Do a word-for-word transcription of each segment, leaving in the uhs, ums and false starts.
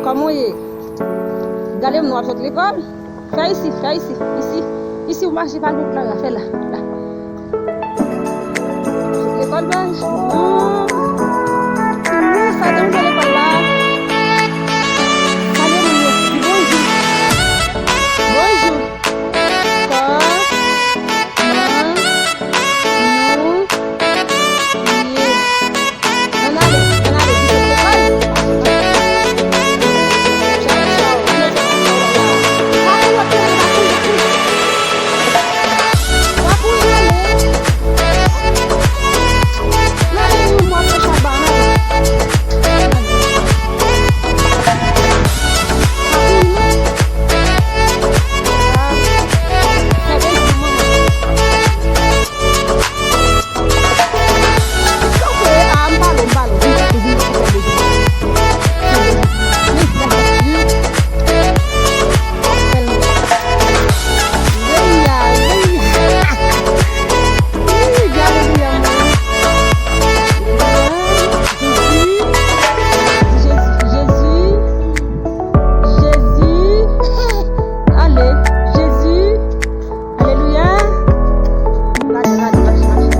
Kòman w ye? Gade m, w ap sot lekòl? Fè isi, fè isi, isi. Isi, ou mache pa l, la, la, fè la, la. Sot lekòl, baz. Non. Non, sa te ouvè lekòl la. Salye moun yo. Di bonjou. Bonjou. Kò. Nan. Nou. Ye. Ann ale, ann ale, di sot lekòl. Tchaw, tchaw, ann ale, tchaw, tchaw, tchaw. Pa pou lòt teren, pa pou lòt teren. Pa pou ale. Ann ale, yon mwa fè chaba, ann ale. Pa pou lòt. Jezi, Jezi, Jezi, ale, Jezi. Alelouya. Mache, mache, mache, mache.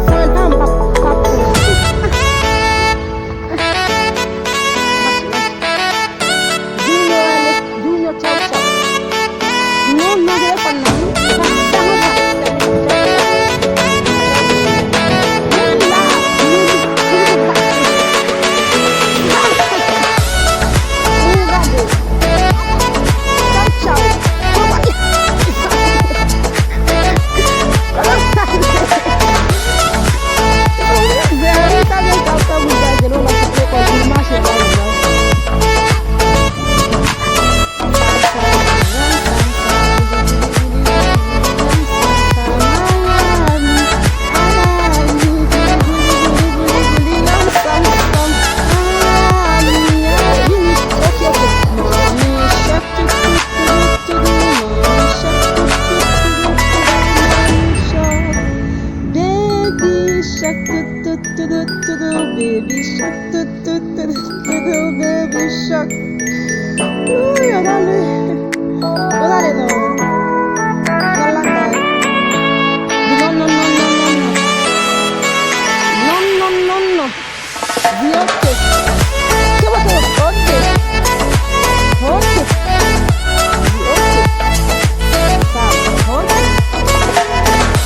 Fò l pa m p ap, p ap. Mache, mache. Di nou ale, di nou tchaw, tchaw. Non, non, telefòn nan, wi. Baby shark, tout, tout, tout, tout, tout, baby shark, tout, tout, tout, tout, tout, baby shark. Ui, ann ale. Ann ale non. Ann al lakay. Di non, non, non, non, non, non. Non, non, non, non. Di oke. Ke bo ke oke. Oke. Di oke. Sa, oke.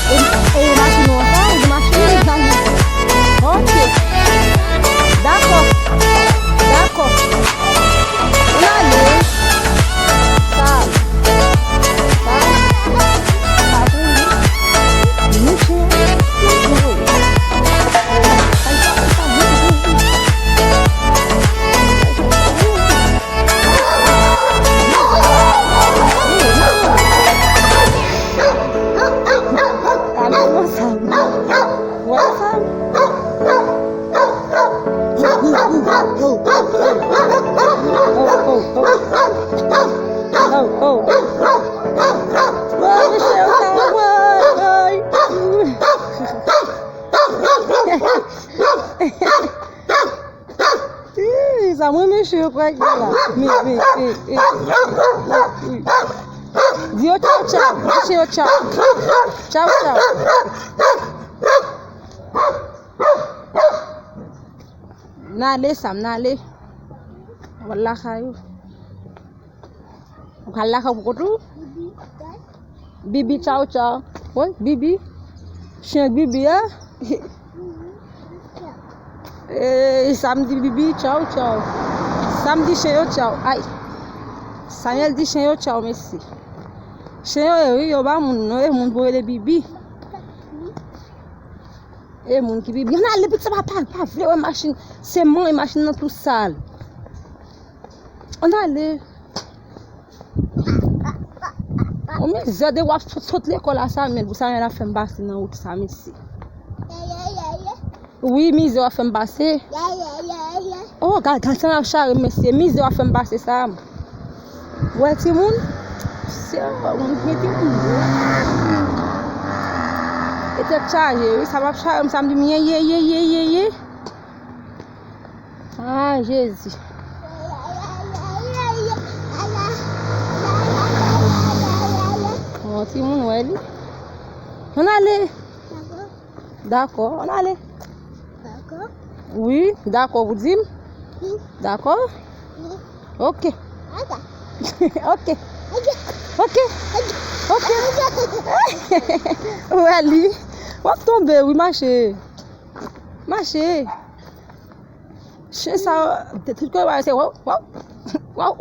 E, e machin ou an sa, ou di machin ou sa. Oke. Dakò. Dakò. Ann ale. Sa. Sa. Sa pou li. Mouche. Ih, sa mwen mesye yo kwè gen la. Men, men, men, men. Di yo tchaw, tchaw. Di chen yo tchaw. Tchaw, tchaw. N ale, Sam, n ale. Wala kay ou. Ou pral lakay ou pou kont ou? Bibi, tchaw, tchaw. Wi, Bibi. Chen Bibi a. E, Sam di Bibi, tchaw, tchaw. Sam di chen yo, tchaw. Ay. Samuel di chen yo, tchaw, mesye. Chen yo, e wi, yo pa moun, non, e moun pou rele Bibi. E moun ki Bibi. Ann ale, pitit sa pa, pa, pa vle wè machin. Se mwen, machin nan tou sal. Ann ale. O mizè, de w ap sot, sot lekòl la, Samuel, pou Samuel ap fè m pase nan wout sa, mesye. Wi, mizè w ap fè m pase. O, gad, gad, sa ap chare, mesye. Mizè w ap fè m pase, Sam. Wè, timoun. Se, moun gen timoun. Tèt chaje, wi, sa p ap chaje, sa m di m ye, ye, ye, ye, ye, ye. Ah, Jezi. Bon, timoun, wè li. Ann ale. Dakò, ann ale. Dakò. Wi, dakò, ou di m? Wi. Dakò? Wi. Ok. Ok. Ok. Ok. Ok. Ou wè li. W ap tonbe, wi, mache. Mache. Chen sa, tout kote w al se waw, waw, waw.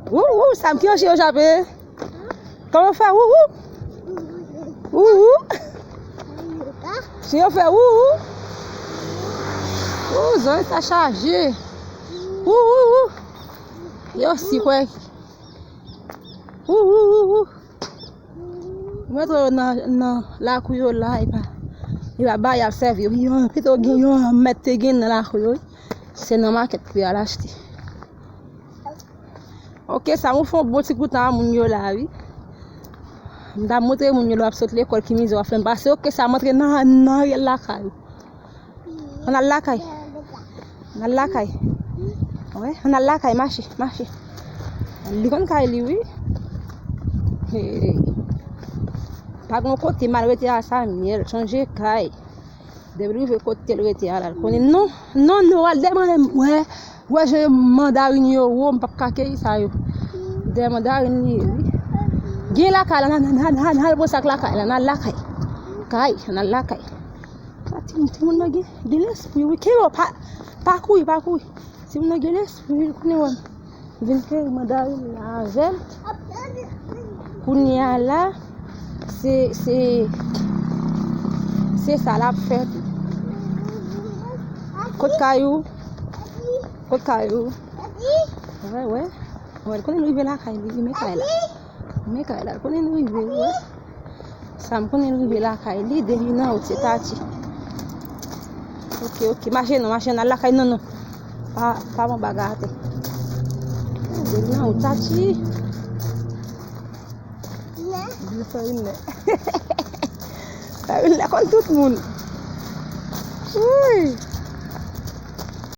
Wou, wou, sa m ki yo chen yo chape. Kòman w fè wou, wou? Wou, wou. Chen yo fè wou, wou. Wou, zòn sa chaje. Wou, wou, wou. Yo si kwè. Wou, wou, wou, wou. Mwen twò nan, nan lakou yo la, e pa, e pa ba y ap sèvi. Yo, pito gen yon mèt te gen nan lakou yo, wi. Se nan makèt pou y al achte. Ok, sa m fè yon bon ti koutan a moun yo la, wi. M ta montre moun yo lè w ap sot lekòl ki mizè w ap fè m pase. Ok, sa m antre nan, nan rèl lakay ou. Ann al lakay. Ann al lakay. Wè, ann al lakay, mache, mache. Li konn kay li, wi. Hey. Pa gen kote mal rete a sa, myèl, chanje kay. Depi l rive kote l rete a la, l konnen non, non, non, al dèyè mandarin, wè, wè, je mandarin yo wo, m p ap ka keyi sa yo. Dèyè mandarin li ye, wi. Gen lakay la, nan, nan, nan, nan, nan, al pran sa k lakay la, nan lakay. Kay, nan lakay. A, timoun, timoun nan gen, gen lespri, wi. Kenbe w, pa, pa kouri, pa kouri. Timoun nan gen lespri, wi, konnen wè m vin keyi mandarin la avè l. Kounye a la, se, se, se sa l ap fè tou. Kot kay ou? Kot kay ou? Wè, wè. Wè, l konnen l rive lakay li, li men kay la. Men kay la, konnen nou rive, wi. Sa m konnen nou rive lakay li, depi nan wout se Tati. Ok, ok, mache non, mache non, al lakay non, non. Pa, pa pran bagay atè. Depi nan wout Tati. Bil Farine. Farine la konn tout moun. Wi.